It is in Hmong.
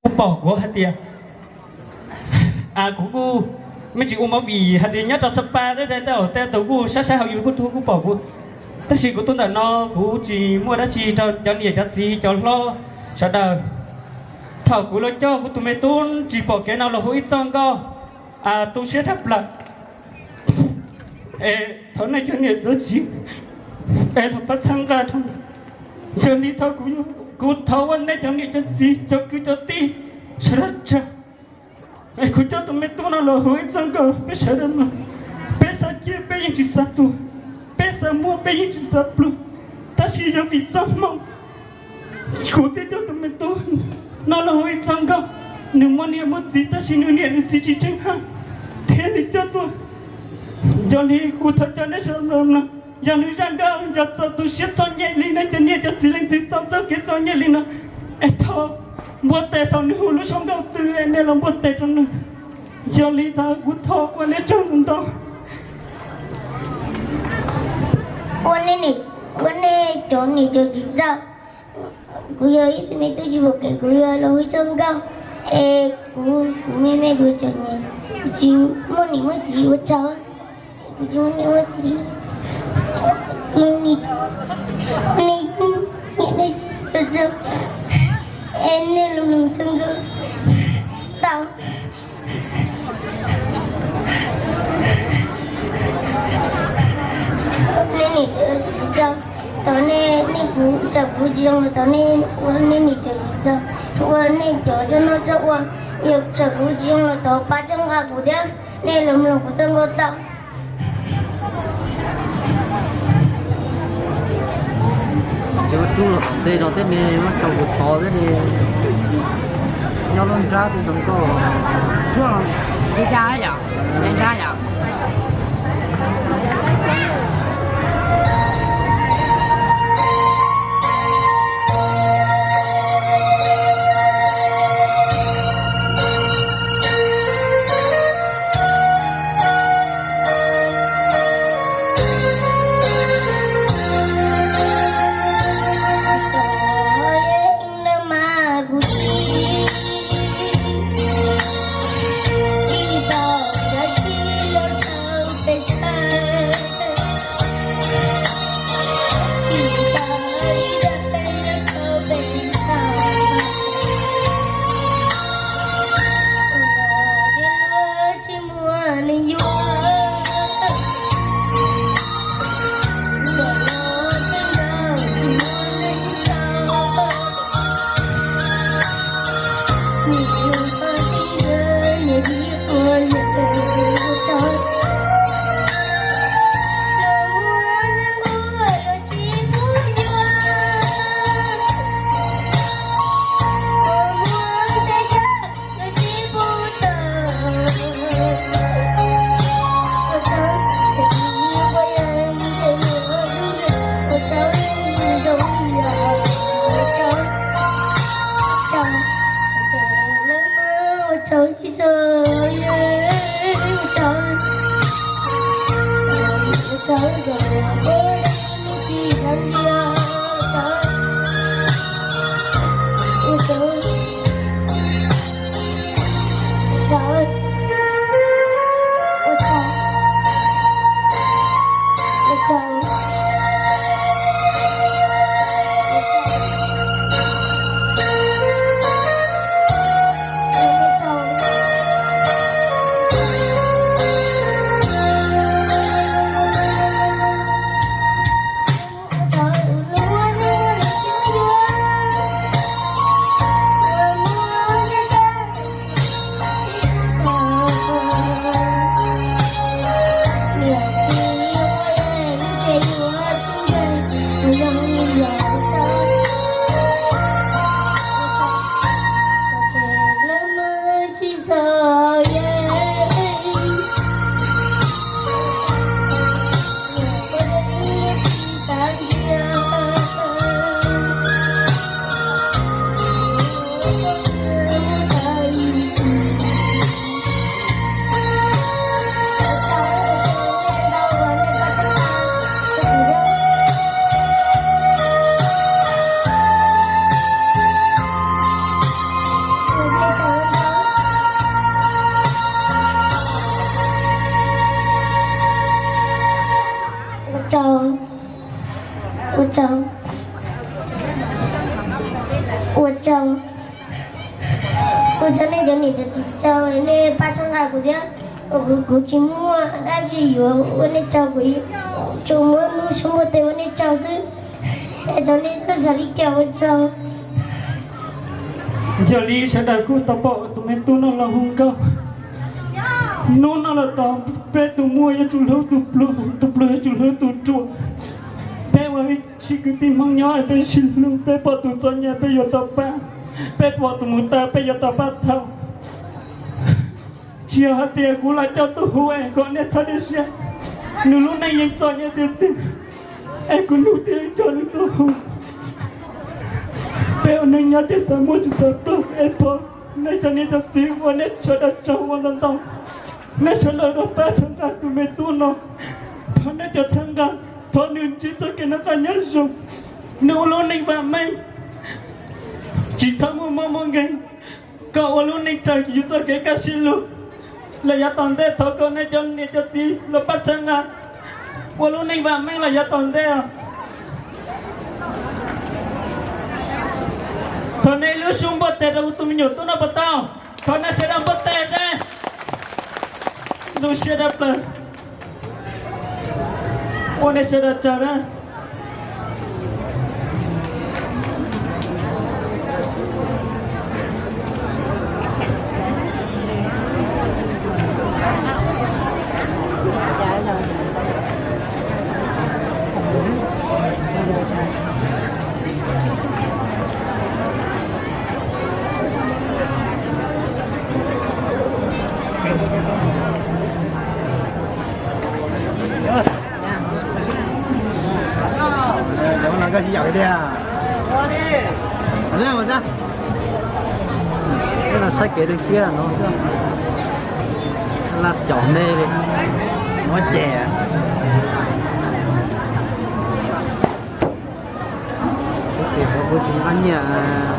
Kuj pom kuv hais tias, kuv kuj me ntsis ua movie hais tias nyob rau Sapa tej tej tej tej tus kuj saib saib hauv YouTube kuj pom kuv. Tab sis kuv tuaj ntawm no kuv tsis muaj dab tsi rau cov niam cov txiv cov hlob sawv daws. Thaum kuv los coj kuv tus me tub tsis pom kev no los hu ib txoj nkauj tu siab tshaj plaws. Es thov nej cov niam txiv es los pab txhawb nqa rau. Yog li thaum kuv, kuv thov ua nej cov niam cov txiv cov kwv cov tij sawv daws tsaug. Es kuv coj tus me tub no los hu ib txoj nkauj peb sawv daws mloog. Peb xav ciaj peb yeej tsis xav tuag, peb xav muaj peb yeej tsis xav pluag, tab sis yog vim txoj hmoo kuv thiaj coj tus me tub no los hu ib txoj nkauj. Nws muaj niam muaj txiv tab sis nws niam nws txiv tsis tseem haj thiaj li coj tuaj. Yog li kuv thov caw nej sawv daws mloog, yog nws zaj nkauj yog txaus tu siab txom nyem li nej cov niam cov txiv leej twg tau txoj kev txom nyem li no, es thov npuaj tes thaum nws hu lub suab nkauj twg es nej los npuaj tes rau nws. Yog li ntawd kuv thov ua nej tsaug ntau. Ua nej, ua nej cov niam cov txiv txawj. Kuv yog ib tug me tub tsis pom kev, kuv yuav los hu ib txoj nkauj es kuv, kuv me me kuv txom nyem, kuv tsis muaj niam muaj txiv ua tsaug, kuv tsis muaj niam muaj txiv, mus ni, ni, ni, ni, es nej los mloog txoj nkauj tau. Nej niam txiv txawj, thov nej, nej kuv, txawm kuv tsis zoo los thov nej ua nej niam txiv txawj, ua nej cov txoj noj txoj ua, yog txawm kuv tsis zoo los thov pab txhawb nqa kuv thiab, nej los mloog kuv txoj nkauj tau. Tsis muaj tub los tom ntej no thiab ne, muab tso kuv tod thiab ne. Nyob lub nrab twb zoo nkauj. Tib cab yom, nrab yom. Txog nej cov niam cov txiv tsaug, nej pab txhawb nqa kuv thiab. Kuv tsis muaj dab tsi yuav ua nej tsaug, kuv tsuas muab lub suab npuaj tes ua nej tsaug xwb. Es thov nej txhob xav li cas ua tsaug. Yog li sawv daws kuj tau pom tus me tub no los hu nkauj. Hnub no los tau peb tus muaj yuav tsum hlub tus pluag, tus pluag yuav tsum hlub tus ruam. Peb ua ib tsev kwv tij Hmoob nyob peb sib hlub, peb pom tus txom nyem peb yuav tau pab, peb pom tus mus tawm peb yuav tau pab thauj. Tsis yog hais tias kuv los coj tuaj hu es kom nej txhob cia siab, nws lub neej yeej txom nyem tiag tiag, es kuv nug thiaj coj nws tuaj hu. Peb ua neej nyob thiaj xav muaj tsis xav pluag, es thov nej cov niam cov txiv ua nej sawv daws tsaug ua ntau ntau. Nej sawv daws los pab txhawb nqa tus me tub no, thov nej cov txhawb nqa, thov nws ntsib txoj kev noj qab nyob zoo, nws ua lub neej vam meej, tsis txhob muaj mob muaj nkeeg, kom ua lub neej raws yus txoj kev kaj siab lug los yav tom ntej. Thov kom nej cov niam cov txiv los pab txhawb nqa, ua lub neej vam meej los yav tom ntej os. Thov nej lub suab npuaj tes rau tus me nyuam tub no puas tau? Thov nej sawv daws npuaj tes seb. Zoo siab dawb plaws. Ua nej sawv daws tsaug na. Saib kev dwb siab no, laj caum me li, muab ces. Tab sis kuv kuj tsis nqa nyiaj.